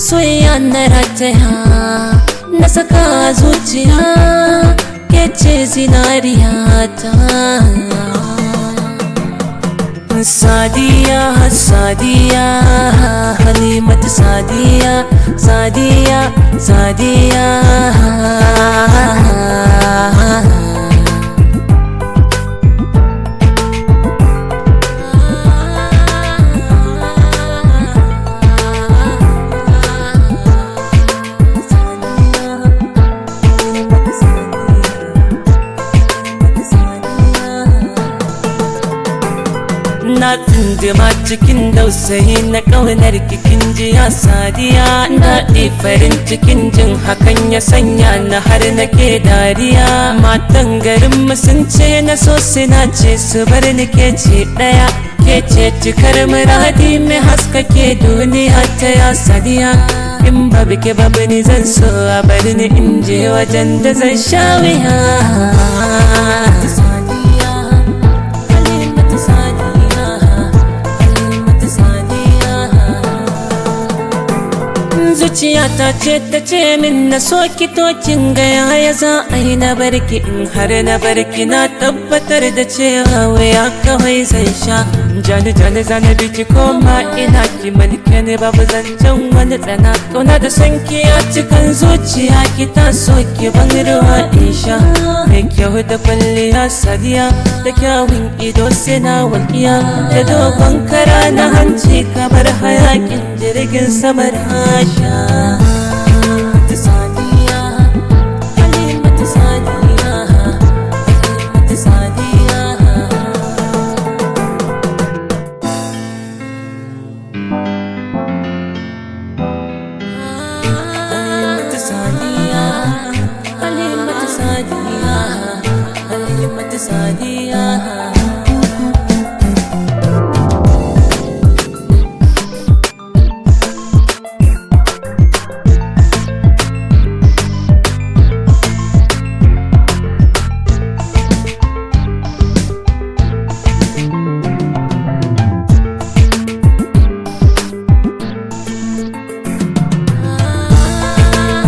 Soyayya na rataya, na saka zuciya, ke ce zinariya ta. Sadiya, Sadiya, Halimatu Sadiya, Sadiya, Sadiya. Na tsindima cikin dausayi na ƙaunar kikin jiya Sadiya. Daɗi farin cikin jin hakan ya sanya na har nake dariya. Matan garin mu sun ce na so suna ce su bar ni, ke ce ɗaya, ke ce cikar muradi mai haskake duniya ta ya Sadiya. In babu ke babu ni, zan so a bar ni in je wajen da zan sha wuya. Sadiya, Halimatu Sadiya, Halimatu Sadiya. Zuciyata ce ta ce min na so ki, to kin ga yaya za a yi na barki? In har na barki, na tabbatar da cewa wuya kawai zan sha. Jani jani zana biki koma ina ki malke ne, babu zancen wani tsana. Kauna da son ki ya cikan zuciya, ki taso ki ban ruwa in sha. Mai kyau da kwalliya Sadiya, da kyawun ido suna walƙiya, da dogon kara na hanci kamar hayakin jirgin samar hasha. Sadiya, Halimatu Sadiya, Halimatu Sadiya. Halimatu Sadiya, Halimatu Sadiya, Halimatu Sadiya.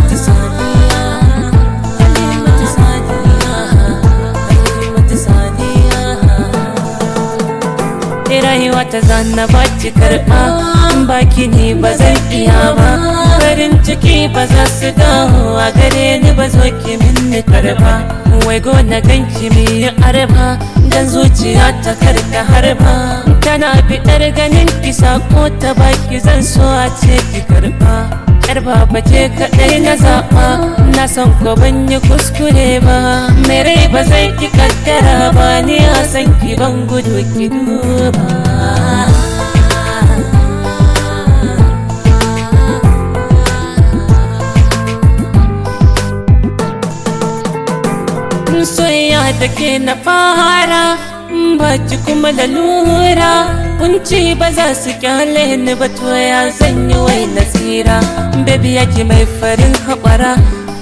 Sadiya, Halimatu Sadiya, Halimatu Sadiya. Rayuwa ta zana baki karɓa, baki ne ba zan iya ba. Farin ciki ba za su dawo a gare ni ba, zo ki minni karɓa. Wai gona ganki mi yi arba, dan zuciya ta karta harba. Tana fitar ganin ki, sako ta baki zan so a ce ki karɓa. Yar baba ce kaɗai na zaɓa, na san ko ban yi kuskure ba. Mai rai ba zai ki kaddara ba, ni a san ki ban gudu ki duba. Soyayya da ke na fara, baki kuma lalura. Kunci ba za su kyale ni ba, to ya zan yi wai na tsira? Baby yaki mai farin haƙwara,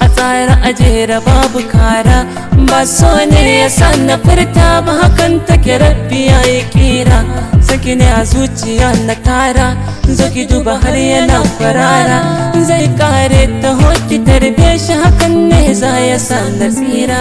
a tsara a jera babu kara. Ba so ne ya sa na furta ba, hakan take, rabbi ya yi kira. Saki ne a zuciya na tara, zo ki duba har yana kwarara. Zai kare ta hoki tarbe shi, hakan ne za ya sa na tsira.